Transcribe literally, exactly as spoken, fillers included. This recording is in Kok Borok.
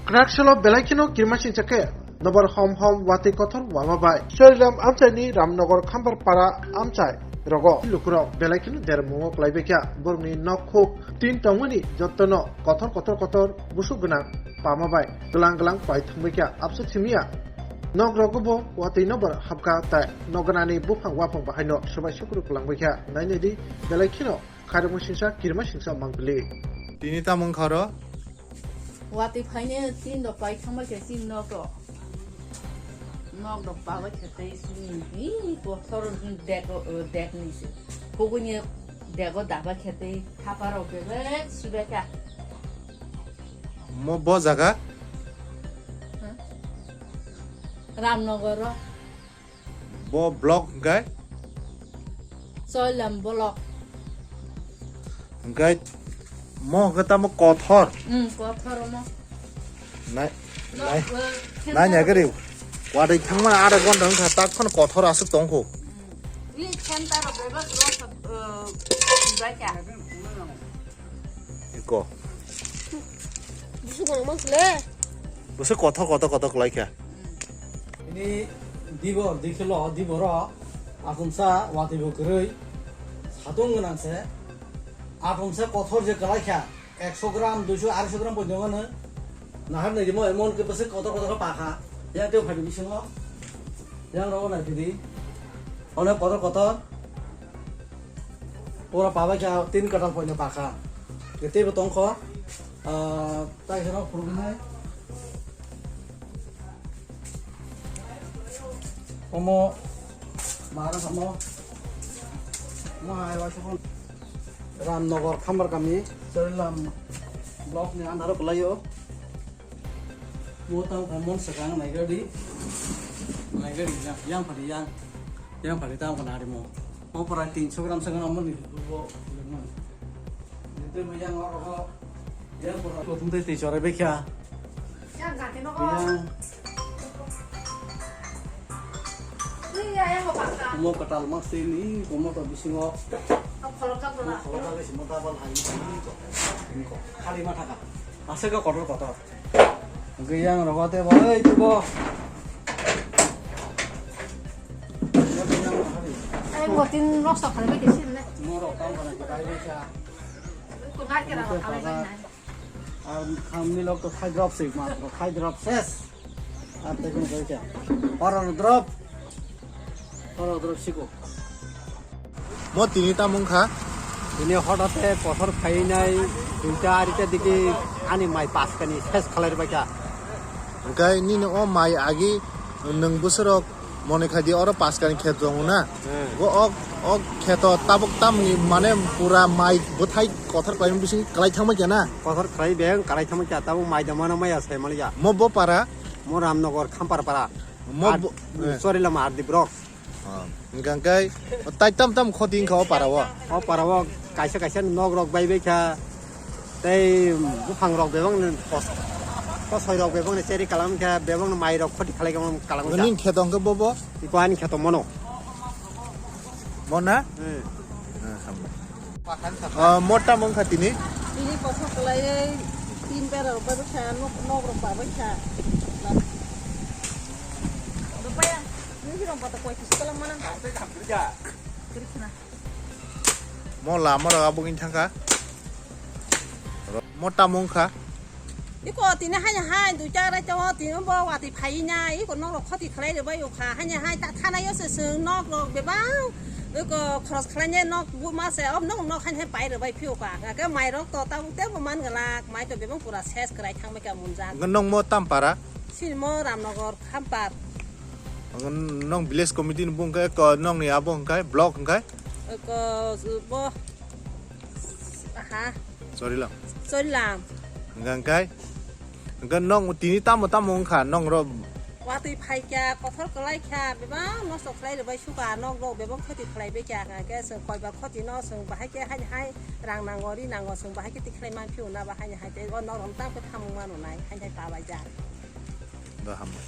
Kwrak salo belai kheno kirima singcha khe nobar hom hom watwi kothor wama bai Chorilam amchaini Ramnagar Khambarpara amchai rogo lukurok belai kheno dermungo kwlaibaikha. Borokni nok khuk tin tongmani jottono kothor kothor kothor busuk gwnang pama bai glang glang pai thangbaikha. Abso simiya nok rogo bo watwi nobar habkha tai nok gwnani buphang waphang bahaino swbai sukru kwlangbaikha. Nainai di belai kheno khairokma singsa kirima singsa mangpili. Tini tamo wngkha oro? Watwi phaine tin rok pai thangbai khe tin nok rok. Nok rok pabai khe tei sini hi kothor dek, dek ni se. Kuguni dego daba khe tei thapa rok bebek sibai kha. Mo bo jaga? Huh? Ramnagar ro. Bo block hwnkhe? Soilam block. Hwnkhe mo hwnkhe tamo kothor. Hmm, kothor mo. Nai, nai, nai, nai, nai gari. Wadai thangmani ada gonda wngkha, tak phano kothor aswk tongkho. Hmm. Wi center of bebak block, uh, bacha. Iko. Busu kono mang sile. Busu kothor, kothor, kothor kwlai kha. Ini dibo, dikhilo, diboro, akumsa, watwi bo kwrwi, satung gwnang se, akumsa kothor je kwlai kha, ekso gram, duiso, arsho gram poito mano, nahar nai dimo, emon ke bwswk kotor kotor khe pakha, yang tei phai bisingo, yang rogo nai phidi, onek kotor kotor, pura pabai kha, tin katal poito pakha, tei bo tongkho, ah, Tai kheno phuruknai. Omo mara samo. Mo hai wa sokon. Ramnagar Khambar kami, Chorilam block ni andaro kwlaio. Mo tang kha mon sakang naigadi. Naigadi yang, yang phari yang. Yang phari tang kha nari mo. Mo pura tinso gram sakang mo ni bo. Ito mo yang oro ko. Yang pura ko tum te ti chore bekya. Yang. Kumo katal mak se ni, kumo to bisingo. Kholo ka bisi mo tabal hai ni ko. Ni ko. Khali ma thaka. Ase ka kotor kotor. Geyang rogo te bo, ei tu bo. Ai, mo tin nok sok khali bai kisi ne. Mo rok tam kana ki bai bai cha. Ko nai kera khali bai nai. Ar khamni lok to khai drop se ma, khai drop ses. Ar te kun koi kya? Oro drop. Oro drop siko. Mo tini tamo wngkha? Tini hotate kothor phainai duita arita digi ani mai paskani ses khalai rwbaikha. Hwnkhe nini o mai agi nwng bwswrok Mone khai di oro paskani kheto tongo na. Hmm. Bo ok, ok kheto tabuk tamni mane pura mai bwthai kothor khlaimani bising kwlai thangma khe na. Kothor khlai beng kwlai thangma khe tabuk mai da mano maya sai mali ya. Mo bo para? Mo Ramnagar Khampar para. Mo ar bo, eh. Sorry lama ardi brok. Ah, hwnkha hwnkhe tai tam tam khoti wngkha o para o. O para o kaisa kaisa nok rok bai bai kha. Tei buphang rok bebak ni kos-, kosoi rok bebak ni cheri kalam khe bebak ni mai rok khoti khalai kalam kalam kha. Ning kheto hwnkhe bobo? Iko ani kheto mono. Mo na? Hmm. Ah, hambai. Ah, mo tamo wngkha tini? Tini kothok kwlaiwi tin bera rok bai kha, nok, nok rok ba bai kha. Rupaya, nini rok bata koi kis kalam mana? Kiri khna. Mo lama rok abo wngwi thangkha. Mo tamo wngkha. Iko tini haino hai duita rai tongo, tini bo watwi phaiwi nai, iko nok rok khoti khlai rwbai wngkha, haino hai ta thanaio se chwng nok rok bebak iko khoros khlainai nok buma se, o nok nok haino hai pai rwbai phiyo ka, hwnkhe mai rok to tabuk teibo man glak, mai to bebak pura ses kwrai thangbai ka munjak. Nokmo tam para? Sini mo Ramnagar Khampar. Nwng village committee ni bung khe ko nwng ni abo hwnkhe block hwnkhe? Ko bo ha. Chorilam. Chorilam. Hwnkhe hwnkhe? Hwnkhe nwng tini tamo tamo wngkha nwng ro? Watwi phaikha, kothor kwlaikha, bebak nosto khlai rwbai sukha, nok rok bebak khoti khlai baikha, hwnkhe chwng koibar khoti no chwng bahai khe haini hai rang nango, ri nango, chwng bahai khe tikhlai manphio na ba haini hai tei o nok rok tamo khe thamung mano nai, haini hai pabaijak. Do hambai.